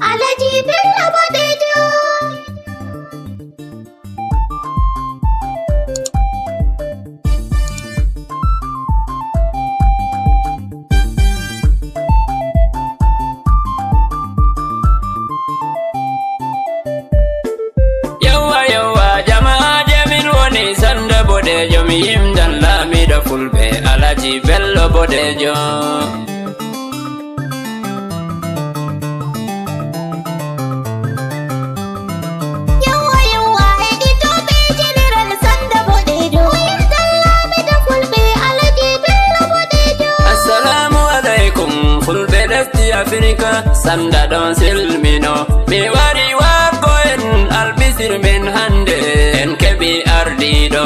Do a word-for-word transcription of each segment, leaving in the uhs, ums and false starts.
Alaji Bello Boɗeejo. Yawwa, yawwa, jama'aaje, min woni Sanda Boɗeejo, mi yimdan laamiiɗo Fulɓe, Alaji Bello Boɗeejo. Yawwa, yawwa, heɗitooɓe, General Sanda Boɗeejo, o yimdan laamiiɗo Fulɓe, Alaji Bello Boɗeejo. Assalaamu aleykum, Fulɓe lesdi Afirka, Sanda ɗon silmino. Mi wari waɗgo en albisir men hannde, en keɓi ardiiɗo.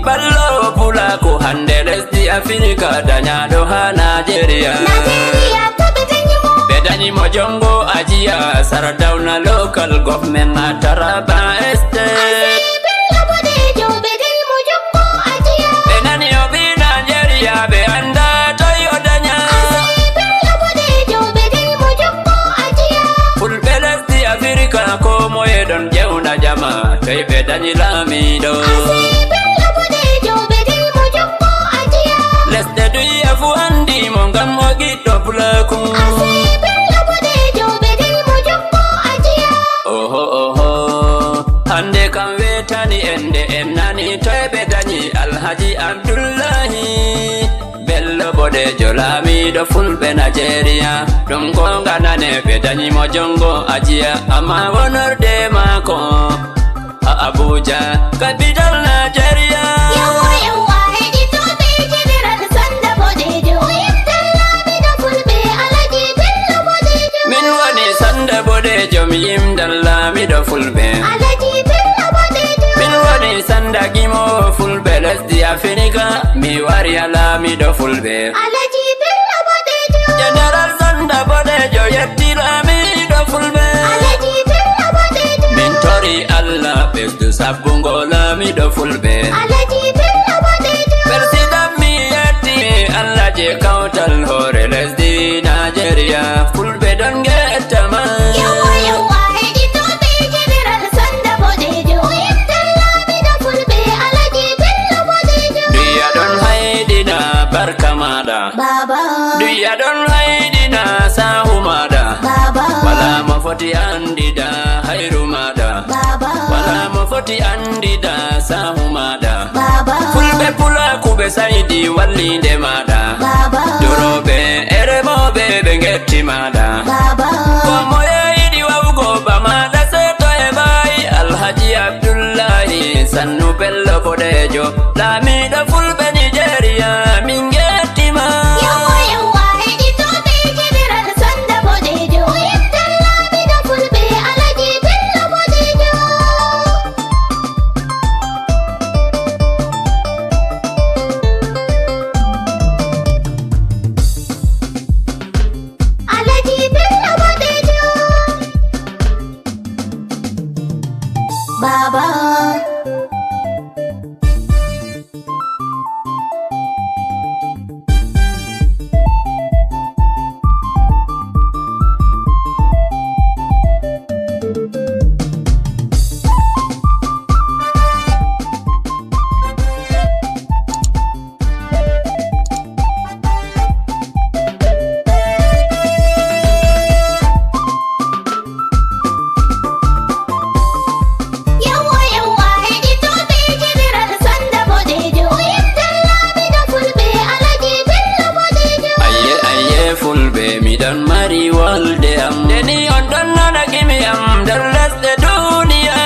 Ballo pulaaku hannde lesdi Afirka, dañaaɗo haa Najeriya. Najeriya, to ɓe dañi mo. Ɓe dañi mo Jongo Ajiya, Sardauna Local Government a Taraba State. Asee Bello Boɗeejo, ɓe dañi mo Jongo Ajiya. Ɓe nani o ɓii Najeriya, ɓe anndaa toy o daña. Asee Bello Boɗeejo, ɓe dañi mo Jongo Ajiya. Fulɓe lesdi Afirka, koo moye ɗon ƴeewna jama, toy ɓe dañi laamiiɗo. Asee Bello Boɗeejo, ɓe dañi mo Jongo Ajiya. Lesɗe duya fuu anndi mo ngam o ɓiɗɗo pulaaku. Asee Bello Boɗeejo, ɓe dañi mo Jongo Ajiya. Oho, oho, hannde kam weetani en nde en nani toy ɓe dañi Alhaji Abdullahi Bello Boɗeejo, laamiiɗo Fulɓe Najeriya. Ɗum goonga nane, ɓe dañi mo Jongo Ajiya, ammaa wonorde maako a Abuja, capital Najeriya. Yawwa, yawwa, heɗitooɓe, General Sanda Boɗeejo, o yimdan laamiiɗo Fulɓe, Alaji Bello Boɗeejo. Min woni Sanda Boɗeejo, mi yimdan laamiiɗo Fulɓe. Alaji Bello Boɗeejo. Min woni Sanda gimoowo Fulɓe lesdi Afirka, mi wari a laamiiɗo Fulɓe. Alaji Bello Boɗeejo. General Sanda Boɗeejo yetti laamiiɗo Fulɓe. Alaji Bello Boɗeejo. Min tori Allah ɓesdu sabbungo laamiiɗo Fulɓe. Alaji Bello Boɗeejo. Persidan mi yetti Allah je kawtal hoore lesdi Najeriya. Fulɓe ɗon ngetta ma. Yawwa, yawwa, heɗitooɓe, General Sanda Boɗeejo, o yettan laamiiɗo Fulɓe, Alaji Bello Boɗeejo. Duya ɗon hayɗina barka maaɗa. Baaba. Duya ɗon hayɗina saahu maaɗa. Baaba. Walaa mo foti anndida hayru maaɗa. Baaba. Walaa mo foti anndida saahu maaɗa. Baaba. Fulɓe pulaaku ɓe saydi walliinde maaɗa. Baaba. Durooɓe e remooɓe ɓe ngetti maaɗa. Baaba. Ko moye yiɗi wawgo ba maaɗa seeto e baayi Alhaji Abdullahi Sannu Bello Boɗeejo. Laamiiɗo Fulɓe Nigeria, min ngetti ma. Yawwa, yawwa, heɗitooɓe General Sanda Boɗeejo, o yettan laamiiɗo Fulɓe, Alaji Bello Boɗeejo. Alaji Bello Boɗeejo. Baaba. Yawwa, yawwa, heɗitooɓe General Sanda Boɗeejo, o yettan laamiiɗo Fulɓe, Alaji Bello Boɗeejo. Ayye, ayye, Fulɓe, miɗon mari wolde am. Nde ni on ɗon nana gimi am nder lesɗe duniya.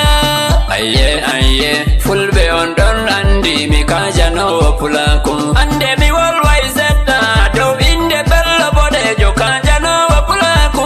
Ayye, ayye, Fulɓe on ɗon anndi mi kaajanoowo pulaaku. Hannde mi wolway seɗɗa dow innde Bello Boɗeejo kaajanoowo pulaaku.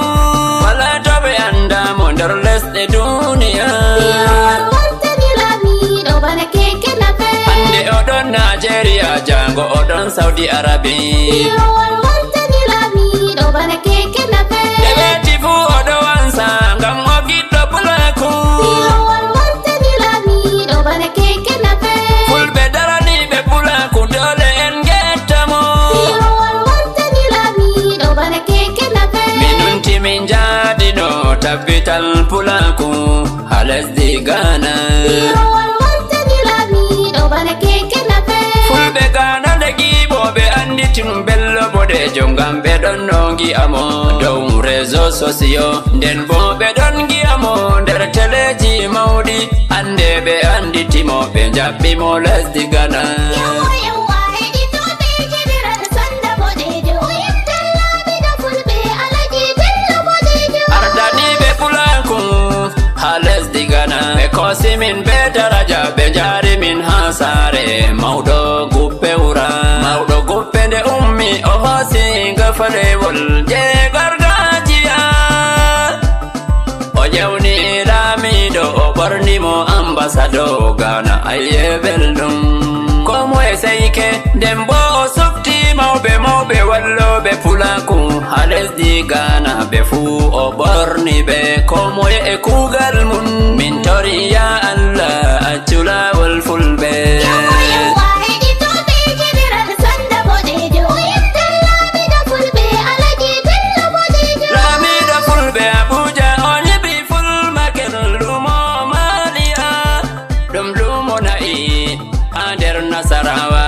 Walaa to ɓe anndaa mo nder lesɗe duniya. Piirowal wontani laamiiɗo bana keke napep. Hannde o ɗon Najeriya, jaango o ɗon Saudi Arabia. Piirowal wontani laamiiɗo bana keke napep. Nde weeti fuu o ɗo wansa ngam o giɗɗo pulaaku. Piirowal wontani laamiiɗo bana keke napep. Fulɓe daraniiɓe pulaaku, doole en ngetta mo. Piirowal wontani laamiiɗo Tabbital pulaaku haa lesdi Gaana. Piiroowal wonta ngi laamiiɗo bana keeke napep. Fulɓe Gaana nde giiɓooɓe annditi ɗum Bello Boɗeejo ngam ɓe ɗon no ngi'a mo dow réseaux sociaux. Nden boo ɓe ɗon ngi'a mo nder teleeji mawɗi. Annde ɓe annditi mo ɓe njaɓɓi mo lesdi Gaana. Yawwa, yawwa, heɗitooɓe Jeneral Sanda Boɗeejo, o yettan laamiiɗo Fulɓe Alaji Bello Boɗeejo. Ardaniiɓe pulaaku haa lesdi Gaana, ɓe koosi min bee daraja, ɓe njaari min haa saare mawɗo Guppe Wura. Mawɗo Guppe nde ummi, o hoosi gafalewol jey gargaajiya. O ƴewni laamiiɗo, o ɓorni mo ambasado Gaana, ayye belɗum. Koo moye seyke, nden boo o sufti mawɓe mawɓe wallooɓe pulaaku haa lesdi Gaana, ɓe fuu o ɓorni ɓe, koo moye e kuugal mum. Min tori, yaa Allah, accu laawol Fulɓe. Yawwa, yawwa, heɗitooɓe Jeneral Sanda Boɗeejo, o yettan laamiiɗo Fulɓe Alaji Bello Boɗeejo. Laamiiɗo Fulɓe Abuja, o nyiɓi Fulmaken luumo Maaliya. Ɗum luumo na'i haa nder Nasarawa,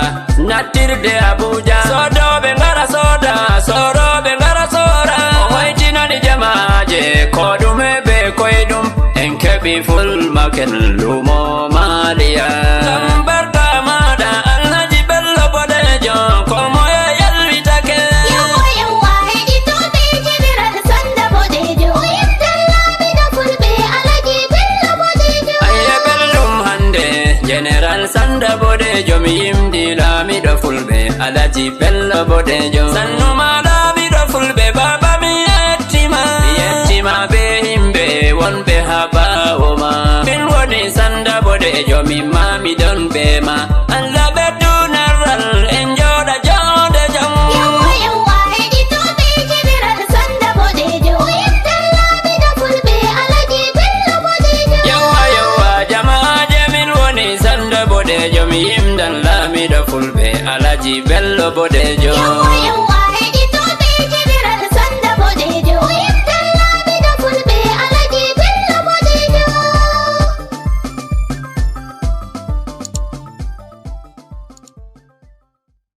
nattirde Abuja. Soodooɓe ngara sooda, soorooɓe ngara soora. O hoytinani jama'aaje koo ɗume bee koyɗum. En keɓi Fulmaken luumo Maaliya. Ngam barka maaɗa, Alhaji Bello Boɗeejo, koo moye yalwitake. Yawwa, yawwa, heɗitooɓe Jeneral Sanda Boɗeejo, o yettan laamiiɗo Fulɓe Alaji Bello Boɗeejo. Ayye belɗum hannde, Jeneral Sanda Boɗeejo, mi yimɗi laamiiɗo Fulɓe Alaji Bello Boɗeejo. Sannu ma laamiiɗo Fulɓe, baaba mi yetti ma. Mi yetti ma bee yimɓe wonɓe haa ɓaawo ma. Min woni Sanda Boɗeejo, min ma mi ɗon bee ma. Allah ɓeddu narral, en njooɗa joonde jam. Yawwa, yawwa, heɗitooɓe Jeneral Sanda Boɗeejo, o yettan laamiiɗo Fulɓe Alaji Bello Boɗeejo. Yawwa, yawwa, jama'aaje, min woni Sanda Boɗeejo, mi yimɗan laamiiɗo Fulɓe Alaji Bello Boɗeejo. Yawwa,